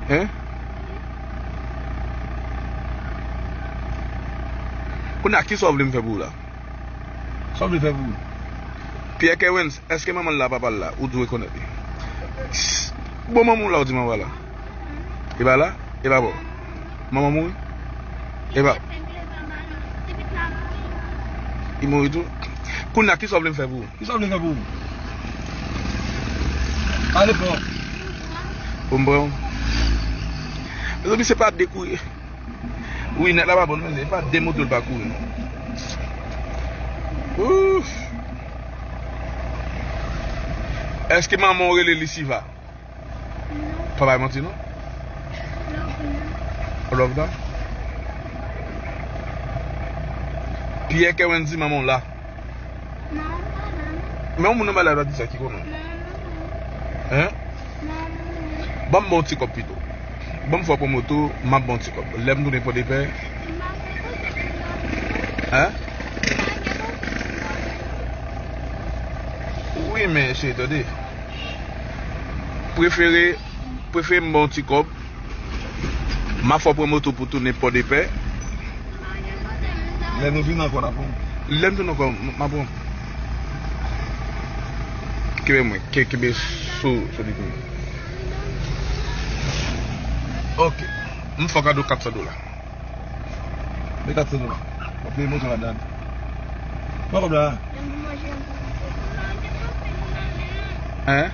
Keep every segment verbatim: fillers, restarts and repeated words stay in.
Hein? Kounye a, kisa w vle m fè pou ou la? Sa w vle fè pou ou? Pierre Kerens, èske manman l la, papa l la? Ou dwe konèt li. Bon, manman w la, ou di manman w la. E pa la? E pa bon. Manman mouri? E pa. Li mouri tou? Kounye a, kisa w vle m fè pou ou? Kisa w vle fè pou ou? Pale fò. Pou m pran w? Mezanmi, se pa de kouri. Wi, nèg la pa bon, men se pa de moto l pa kouri, non. Ouf. Èske manman w rele Lisiva? Pa bay manti, non. Love nan. Pierre Kerens di manman w la. Men yon moun nan bay la di sa ki konnen. Hein? Ban m ba w ti kòb pito. Ban m fè w pran moto, m ap ba w ti kòb. Lè m tounen Pòdepè. Hein? Wi, men cheri, tande. Prefere, prefere m ba w ti kòb. M ap fè w pran moto pou tounen Pòdepè. Lè nou vin ankò, n ap pran. Lè m vin ankò, m, m ap pran. Kenbe mwen, ke-, kenbe sou, sou li pou mwen. Ok. M fè w kado kat san dola. Men kat san dola. W ap peye moto ladan. Pran kòb la. Hein?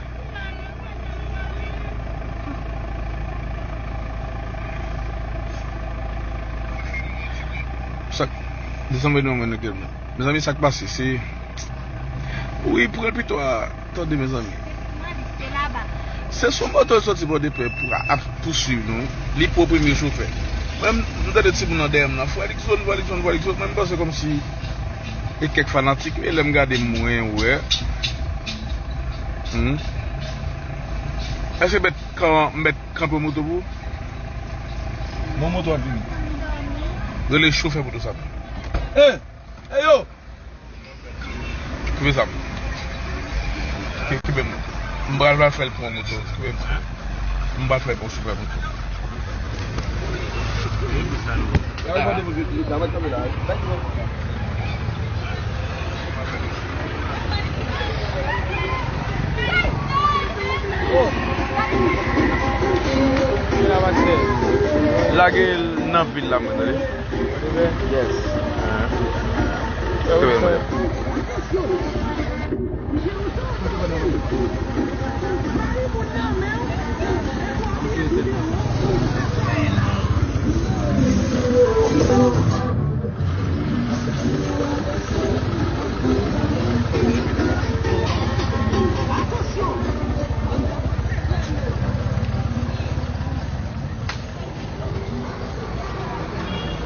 Sa k, desann vin nan mwen nan gèl mwen. Mezanmi, sa k pase, se, wi, pran l pito a, tande, mezanmi. Se sou moto l soti Pòdepè pou ap pouswiv nou. Li pran premye chofè. Mwen, m tande timoun nan dèyè m nan, Frè Likson, Frè Likson, Frè Likson. Mwen, m panse kòmsi e kèk fanatik, e lè m gade, mwen wè. Hmm. Èske m mèt kan-, m mèt kanpe moto pou ou? Bon, moto a vini. Rele chofè moto sa. Ey! Ey, yo! Kenbe sa. Ke-, kenbe m. M pral, pral fè l pran moto. Kenbe m. M pral fè l pran chofè moto. Lage l nan vil la, mwen, tande. Yes. Trè byen, madam.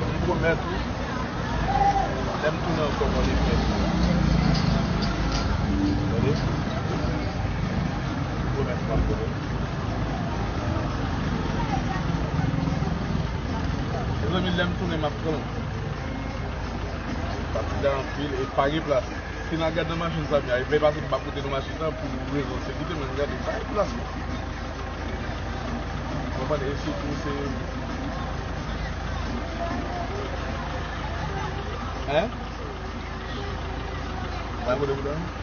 M pwomèt ou, lè m tounen ankò, mwen vle fè. Tande? M pwomèt ou, m ap pwomèt. Mezanmi, lè m tounen, m ap pran w. Paske la anpil, e pa gen plas. Si n al gad nan machin Samia, e vle pase m pa pote nan machin nan pou rezon sekirite, men m gade pa gen plas. Ou konprann? E sitou se, hein? Pa gen pwoblèm, non?